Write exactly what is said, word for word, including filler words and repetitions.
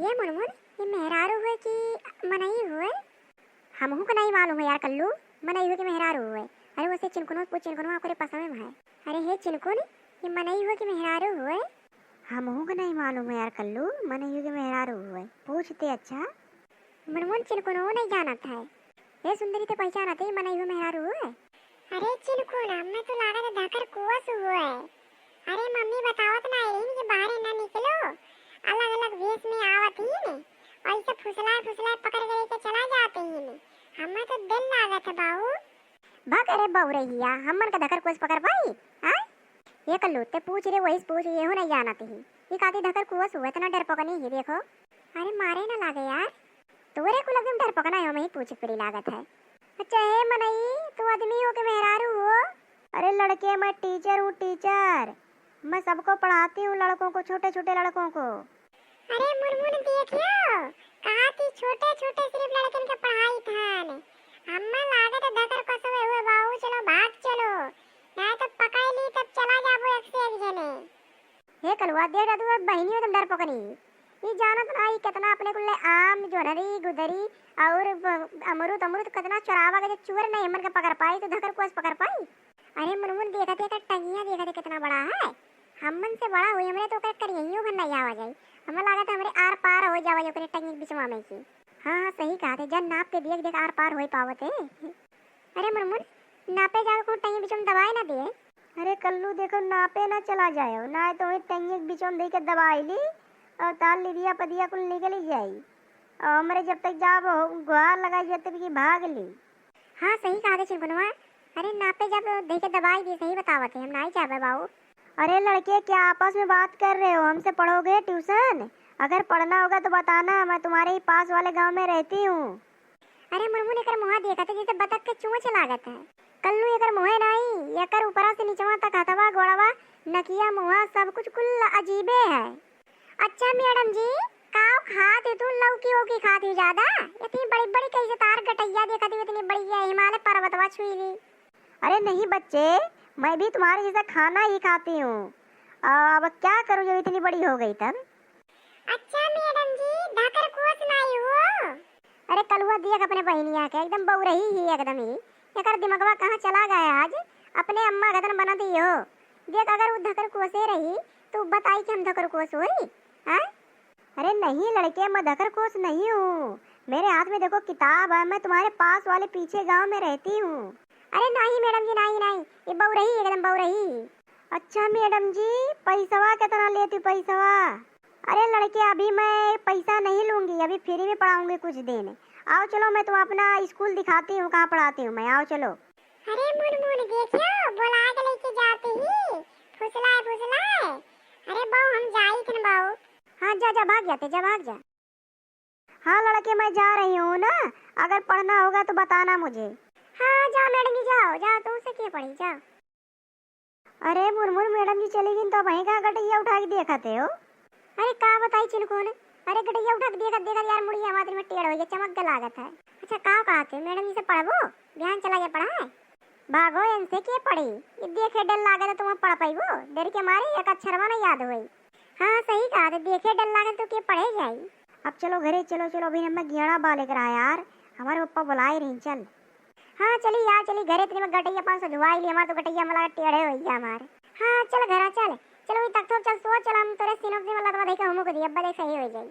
ये मुनमुन, ये मेहरारू हुए कि मनई हुए? हमहू के नहीं मालूम है यार कल्लू, मनई हुए कि मेहरारू हुए। अरे वैसे चिनकुनो पूछ, चिनकुनो ओकरे पसवे में है। अरे हे चिनकुन, ये मनई हुए कि मेहरारू हुए? हमहू के नहीं मालूम है यार कल्लू, मनई हुए कि मेहरारू हुए। पूछते अच्छा। मुनमुन चिनकुनो नहीं जानत है। हे सुंदरी, ते पहचानत है मनई हुए मेहरारू हुए? अरे चिनकुन, हमें तो लागत है धकर कुवस हुए। अरे मम्मी बतावत ना रही कि बाहरे ना निकलो, अलग-अलग भेष में आवत हीन, और इसे फुसलाए फुसलाए पकड़ के लेके चला जात हीन। हमें तो दिल लागत है बाऊ। भक, अरे बउरहिया, हमन का धकर कुवस पकड़ पाई? आय? ये कल्लू, ते पूछ रे, वही से पूछ, येहू नहीं जानत ही। ई काती धकर कुवस हुए, इतना डरपोकनी ही, देखो। अरे मारे ना लागे यार, तोरे कुल एकदम डरपोकना है, हमें ही पूछे के पड़ी लागत है। अच्छा हे मनई, तू आदमी हो के मेहरारू हो? अरे लड़के, मैं टीचर हूँ, टीचर। मैं सबको पढ़ाती हूँ, लड़कों को, छोटे छोटे लड़कों को। अरे मुनमुन देखियो, कहा थी छोटे छोटे सिर्फ लड़कन के पढ़ाई थान। हम्मा लागत है धकर कसवे हुए बाऊ, चलो भाग चलो, नहीं तो पकड़ ली तब चला जाबो एक से एक जने। हे कलुआ, देख रहा तू बहिनी एकदम डरपोकनी। ई जानत ना, ई कितना अपने कुल्ले आम, जोनरी, गुदरी और ब-, अमरूद, अमरूद कितना चुरावा के जो चोर नहीं हमन के पकड़ पाई, तो धकर कुवस पकड़ पाई। अरे मुनमुन, देखा थे एकर टंगिया, देखा थे कितना बड़ा है। हमन से बड़ा हुई, हमरे तो ओकर करियहियो भर नहीं आवा जाई। हमें लागत है हमरे आर पार हो जावा जाई ओकरे टंगी के बिचवा में की। हाँ, हाँ, सही कहा थे, जन नाप के देख, देख आर पार हो पावत है। अरे मुनमुन, नापे जावे को टंगी बिचवा में दबाए ना दे। अरे कल्लू, देखो, नापे ना चला जाए, ना तो वही टंगी के बिचवा में दे के दबाई ली और तार लिदिया पदिया कुल निकल ही जाई। और हमरे जब तक जाब हो, गुहार लगाई जाए तब की भाग ली। हाँ, सही कहा थे चिनकुनवा। अरे नापे जब देखे दवाई दी, सही बतावत है, हम नहीं जाबे बाऊ। अरे लड़के, क्या आपस में बात कर रहे हो? हमसे पढ़ोगे ट्यूशन? अगर पढ़ना होगा तो बताना, मैं तुम्हारे ही पास वाले गांव में रहती हूँ। अरे मुनमुन, एकर मुँह देखत है जैसे बतख के चोंच लागत है। कल्लू, एकर मुँहे नहीं, एकर ऊपरा से निचवा तक हथवा, गोड़वा, नकिया, मुँह सब कुछ कुल अजीबे है। अच्छा मैडम जी, काव खात हो तू? लौकी वौकी खात हो ज्यादा? इतनी बड़ी बड़ी कैसे तार गटैया देखत हो, इतनी बड़ी है, हिमालय पर्वतवा छुई ली। अरे नहीं बच्चे, मैं भी तुम्हारे जैसा खाना ही खाती हूँ। आ, अब क्या करूँ जब इतनी बड़ी हो गई तब? अच्छा मैडम जी, धकर कुवस नाई हो? अरे कलुआ देख अपने बहिनिया के, एकदम बउरही ही एकदम ही। एकर दिमगवा कहाँ चला गया आज? अपने अम्मा गदन बनत ही हो। देख अगर वो धकर कुवसे रही तो बताई कि हम धकर कुवस होई? हाँ? अरे नहीं लड़के, मैं धकर कुवस नहीं हूँ। मेरे हाथ में देखो किताब है, मैं तुम्हारे पास वाले पीछे गांव में रहती हूँ। अरे नहीं मैडम जी, नहीं, नहीं, ये बउरही, एकदम बउरही। अच्छा मैडम जी, पैसवा कितना लेती पैसवा? अरे लड़के, अभी मैं पैसा नहीं लूंगी, अभी फ्री में पढ़ाऊंगी कुछ दिन। आओ चलो, मैं तुम्हें अपना स्कूल दिखाती हूँ, कहाँ पढ़ाती हूँ मैं, आओ चलो। अरे मुनमुन देखियो, बुला के लेके जाते ही फुसलाए फुसलाए। अरे बहू, हम जाई थन बहू। हाँ जा जा, भाग जाते जा, भाग जा। हाँ लड़के, मैं जा रही हूँ ना, अगर पढ़ना होगा तो बताना मुझे। हाँ जाओ मैडम जी, जाओ जाओ, तुमसे के पढ़ी, जाओ। अरे मुनमुन, मैडम जी चली गई तो वहीं कहाँ गटैया उठा के देखत हो? अरे का बताई चिनकुन, अरे गटैया उठा के देखत देखत यार मुड़िया हमारे में टेढ़ हो गया, चमक के लागत है। अच्छा का कहते मैडम जी से पढ़बो, बिहान चला गया पढ़ाए? भागो इनसे के पढ़ी, ये देखे डर लागे तो तुम पढ़ पाइबो, डर के मारे एक अक्षरवा ना याद होई। हाँ सही कहा, तो देखे डर लागे तो के पढ़े जाई। अब चलो घरे चलो, चलो अभी हमें गेड़ा बा लेकर आया यार, हमारे पप्पा बुलाए रही, चल। हाँ चली यार, चली घरे, इतने में गटैया पाँच सौ धुआई ली, हमार तो गटैया मला टेढ़े हो गया हमार। हाँ चल घरा चल, चलो वही तख्तो चल सो, चल हम तोरे सिनोक दे वाला दवा देके हमको दिया, अब देख सही हो जाई।